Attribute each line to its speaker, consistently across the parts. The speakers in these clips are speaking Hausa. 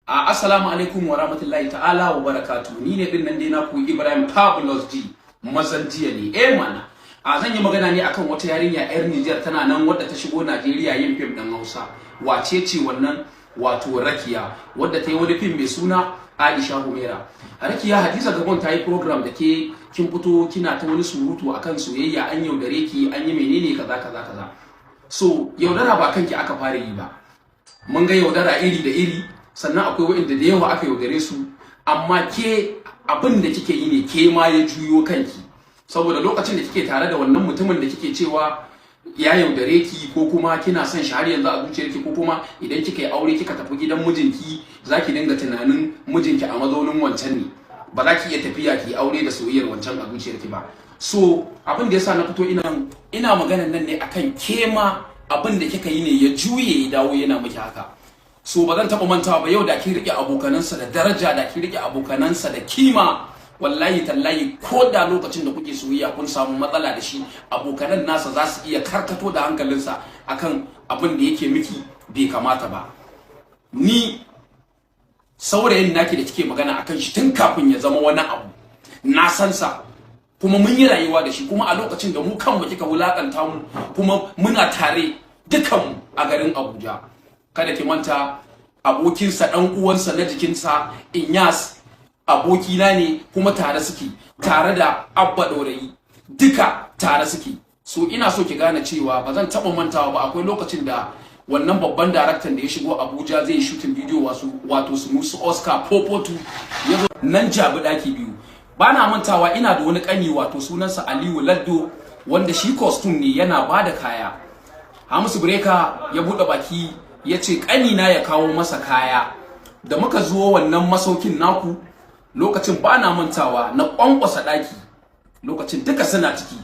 Speaker 1: Assalamu alaikum wa rahmatullahi ta'ala wa barakatu. Ni ne din nan dai naku Ibrahim Fabulous G, mazan jiya ne. Eh mana. Zan yi magana ne akan wata yarinya yar Niger tana nan wadda ta shigo Najeriya yin fim din Hausa. Wace ce wannan? Wato Rakiya, wadda ta yi wani fim mai suna Aisha Humaira. Rakiya, Hadiza Gabon ta yi program da ke, kin fito kina ta wani surutu akan soyayya, an yaudare ki, an yi menene, kaza kaza kaza. So yaudara ba kanki aka fara yi ba. Mun ga yaudara iri da iri, sannan akwai waɗanda da yawa aka yaudare su, amma ke abin da kike yi ne ke ma ya juyo kanki, saboda lokacin da kike tare da wannan mutumin da kike cewa ya yaudare ki, ko kuma kina son shi har yanzu a zuciyarki, ko kuma idan kika yi aure kika tafi gidan mijinki zaki dinga tunanin mijinki a mazaunin wancan ne, ba za ki iya tafiya ki aure da soyayyar wancan a zuciyarki ba. So abin da yasa na fito ina maganan nan ne akan ke ma abin da kika yi ne ya juye ya dawo yana miki haka. So ba zan taɓa mantawa ba, yau da kin rike abokanansa da daraja, da kin rike abokanansa da kima, wallahi tallahi ko da lokacin da kuke soyayya kun samu matsala da shi, abokanan nasa za su iya karkato da hankalinsa akan abin da yake miki bai kamata ba. Ni saurayin naki da kike magana akan shi, tun kafin ya zama wani abu na san sa, kuma mun yi rayuwa da shi, kuma a lokacin da mu kanmu kika wulakanta mu, kuma muna tare dukanmu a garin Abuja. Kada ki manta, abokinsa, dan uwansa na jikinsa Inyas, abokina ne, kuma tare suke, tare da Abba Dorayi, duka tare suke. So ina so ki gane cewa ba zan taɓa mantawa ba, akwai lokacin da wannan babban daraktan da ya shigo Abuja zai shooting video, wasu wato su musu Oscar Popotu, ya zo nan Jabi Daki Biyu. Ba na mantawa, ina da wani kani, wato sunansa Aliyu Laddo, wanda shi costume ne, yana bada kaya. Hamisu Breaker ya buɗe baki ya ce ƙanina ya kawo masa kaya. Da muka zo wannan masaukin naku lokacin, ba na mantawa, na ƙwanƙwasa ɗaki lokacin duka suna ciki.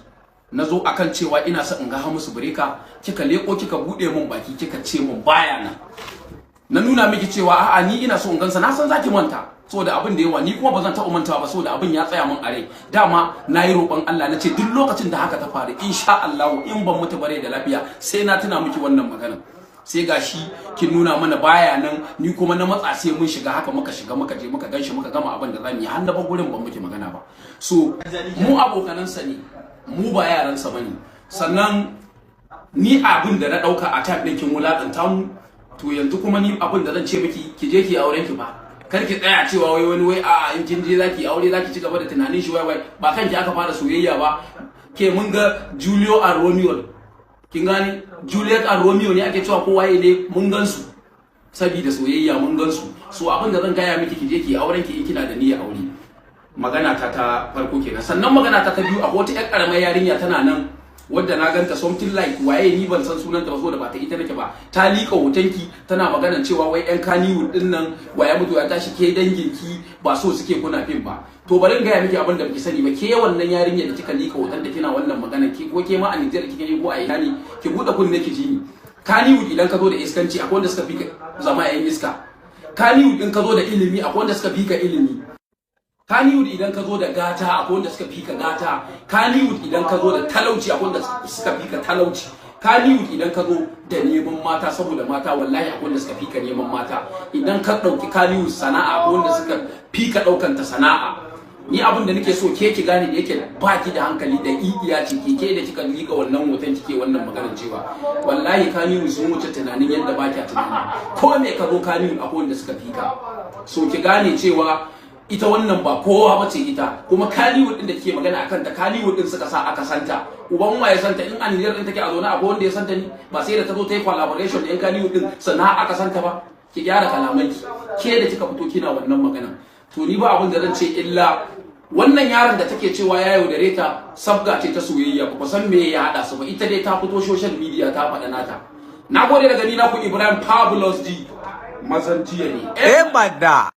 Speaker 1: Na zo akan cewa ina son in ga Hamisu Breaker, kika leko kika buɗe min baki kika ce min baya nan. Na nuna miki cewa a'a, ni ina so in gansa. Na san zaki manta saboda abin da yawa, ni kuma ba zan taɓa mantawa ba saboda abin ya tsaya min a rai. Dama na yi roƙon Allah, na ce duk lokacin da haka ta faru, insha Allah in ban mutu bare da lafiya, sai na tuna miki wannan magana. Sai gashi kin nuna mana baya nan, ni kuma na matsa sai mun shiga. Haka muka shiga, muka je muka ganshi, muka gama abin da zamu yi, har na bar gurin ban miki magana ba. So mu abokanansa ne, mu ba yaransa bane. Sannan ni abin da na dauka a time din kin wulakanta mu. To yanzu kuma ni abin da zan ce miki, ki je ki auren ki ba. Kar ki tsaya cewa wai wani wai a in kin je zaki aure zaki ci gaba da tunanin shi, wai wai ba kanki aka fara soyayya ba. Ke mun ga Julio and Romeo, kin gane? Juliet and Romeo ne ake cewa ko waye ne, mun gan su saboda soyayya, mun gan su. So abin da zan gaya miki, ki je ki auren ki in kina da niyyar aure. Magana ta ta farko kenan. Sannan magana ta ta biyu, akwai wata yar karamar yarinya tana nan wadda na ganta, something like waye, ni ban san sunanta ba saboda ba ta ita nake ba. Ta liƙa hotonki tana maganan cewa wai yan Kannywood din nan waya mutu ya tashi, ke danginki ba so suke kuna fim ba. To bari in gaya miki abin da baki sani ba. Ke wannan yarinya da kika liƙa hoton da kina wannan magana, ke ko ke ma a Nijar kike yi ko a ina ne, ki buɗe kunne ki ji ni. Kannywood idan ka zo da iskanci, akwai wanda suka fi zama yan iska. Kannywood in ka zo da ilimi, akwai wanda suka fi ka ilimi. Kannywood idan ka zo da gata, akwai wanda suka fi ka gata. Kannywood idan ka zo da talauci, akwai wanda suka fi ka talauci. Kannywood idan ka zo da neman mata saboda mata, wallahi akwai wanda suka fi ka neman mata. Idan ka ɗauki Kannywood sana'a, akwai wanda suka fi ka ɗaukan ta sana'a. Ni abin da nake so ke ki gane, da yake ba ki da hankali da igiya ce ke, ke da kika liƙa wannan hoton kike wannan maganar, cewa wallahi Kannywood sun wuce tunanin yadda ba kya tunani. Ko me ka zo Kannywood, akwai wanda suka fi ka. So ki gane cewa ita wannan ba kowa bace ita. Kuma Kannywood din da kike magana akan ta, Kannywood din suka sa aka santa. Uban waye santa? In a Niger din take a zaune, akwai wanda ya santa ni? Ba sai da ta zo ta yi collaboration da yan Kannywood din sannan aka santa ba. Ki gyara kalamanki, ke da kika fito kina wannan magana. To ni ba abin da zan ce illa wannan yaron da take cewa ya yaudare ta, sabga ce ta soyayya, ba san me ya hada su ba. Ita dai ta fito social media ta faɗa nata. Nagode daga ni naku Ibrahim Fabulous G, mazan jiya ne.
Speaker 2: Eh, bada.